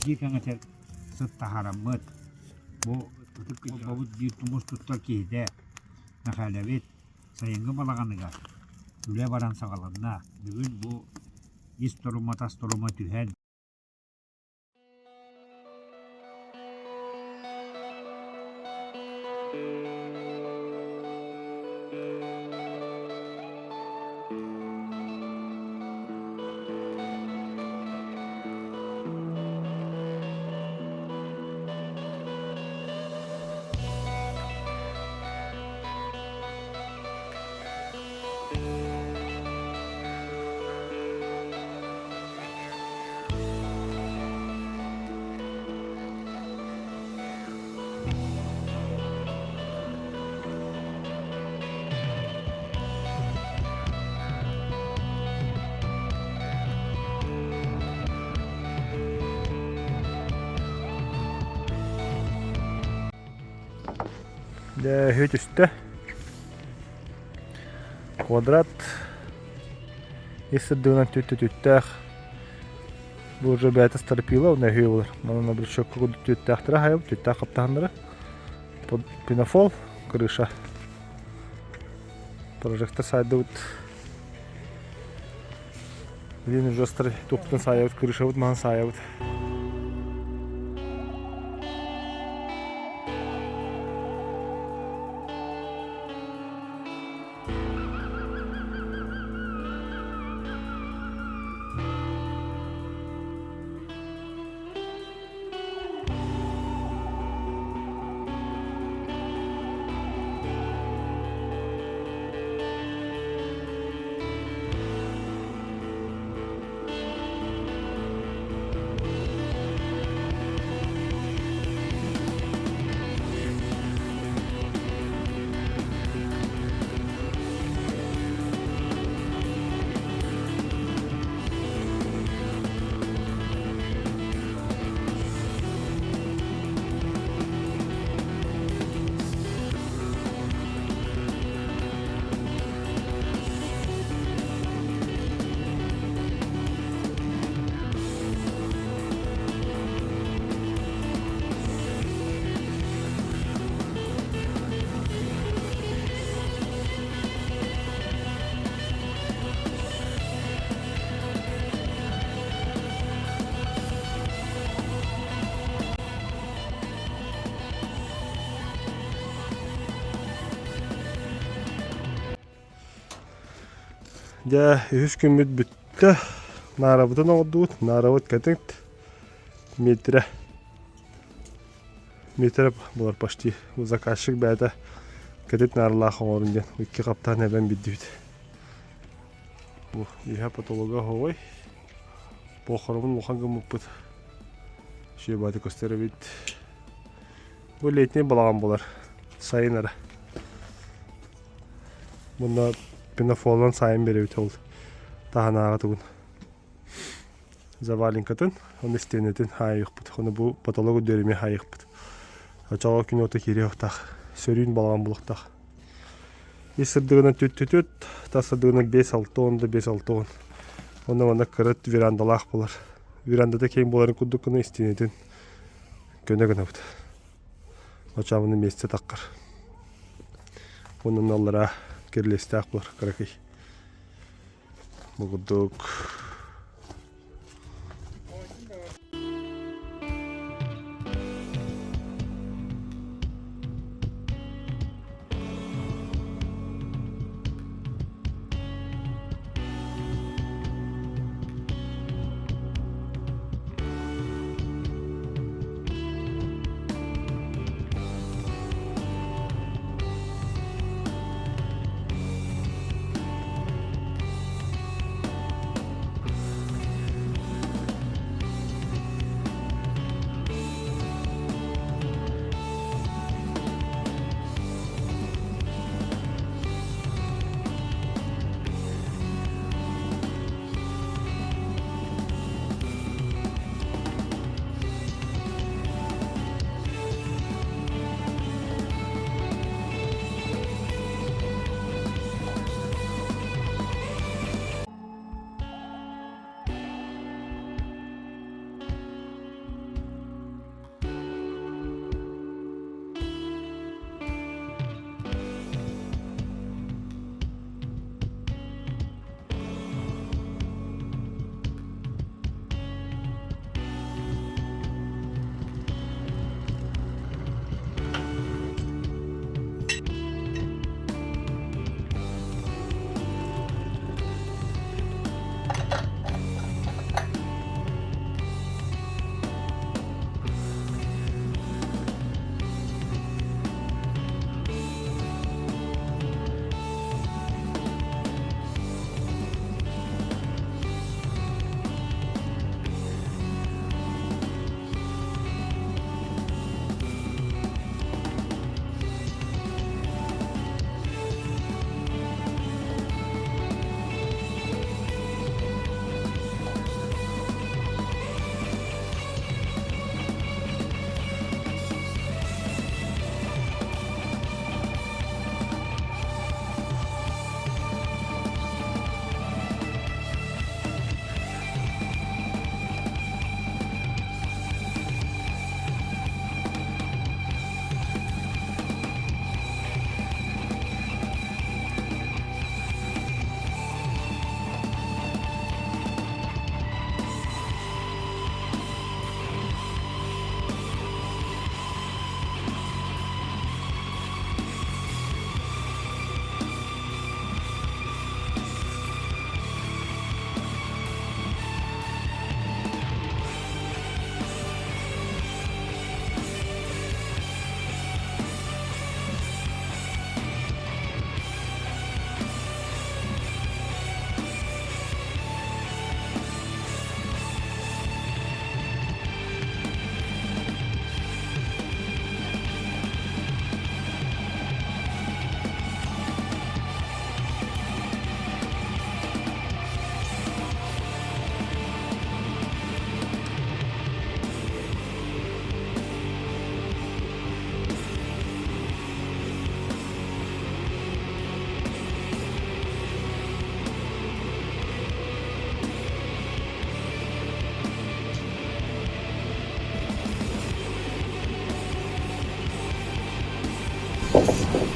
Сирдии кэҥэтэр сыт таһаараммыт, бу ытык кырдьаҕабыт биир тумус туттар киһитэ Мэхээлэбит сайыҥҥы балаҕаныгар үлэ баран саҕаланна. Бүгүн бу ис торума тас торума түһэн Дьэ, үһү түстэ. Квадрат ис сырдыгынан түттүтүттээх. Бу уже бэйэтэ стропила, уонна үһү буолар. Манан обручевка курдук түөттээхтэрэ хайабыт, түттээх хаптаһыннара. Пенофол, крыша. Прожектор сайдыбыт. Билин уже туохтан саайабыт, крышабыт маһын саайабыт. Дьэ, үһүс күммүт бүттэ. Наарабытын оҥордубут. Наарабыт кэтит метрэ. Метрэ буолар почти. Заказчик бэйэтэ кэтит нааралаах оҥорун диэн икки хаптаан эбэн биэрдибит. Бу иһэ потолога оһоҕой. Похоромун улахан гыммыппыт. Үчүгэй көстөр эбит. Бу летний балаҕан буолар. Сайын эрэ. Мунна пенофолунан сайын биэрэбит ол таһынааҕы тугун. Заваленкатын, оны стенэтин хаайыахпыт. Оны бу потолок үрдүөрүмэ хаайыахпыт. Очоҕо күн уота киириэхтаах. Сөрүүн балаҕан булуохтаах. Ис сырдыгынан түт-түт, тас сырдыгынан 5-6 он да 5-6 он. Онно манна кыра верандалаах буолар. Верандата киэҥ буоларын курдук гына истиэнэтин көнө гынабыт. Очаабыны миэстэ таххар. Онон аллараа кирилиэстээх буолар кыракый. Бу курдук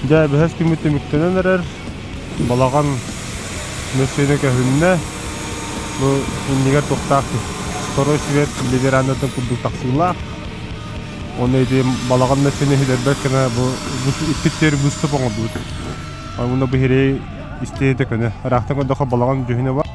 Дьэ, бэһис күммүт түмүктэнэн эрэр. Балаҕан мөссүөнэ көһүннэ. Бу иннигэр туохтаах второй свет верандатын курдук тахсыылаах. Уонна ити балаҕан мөссүөнэ сүтэрбэт гына бу икки төр выступ оҥордубут. Уонна бу иһирэй истиэнэтэ көнө. Ыраахтан көрдөххө балаҕан дьүһүнэ бар.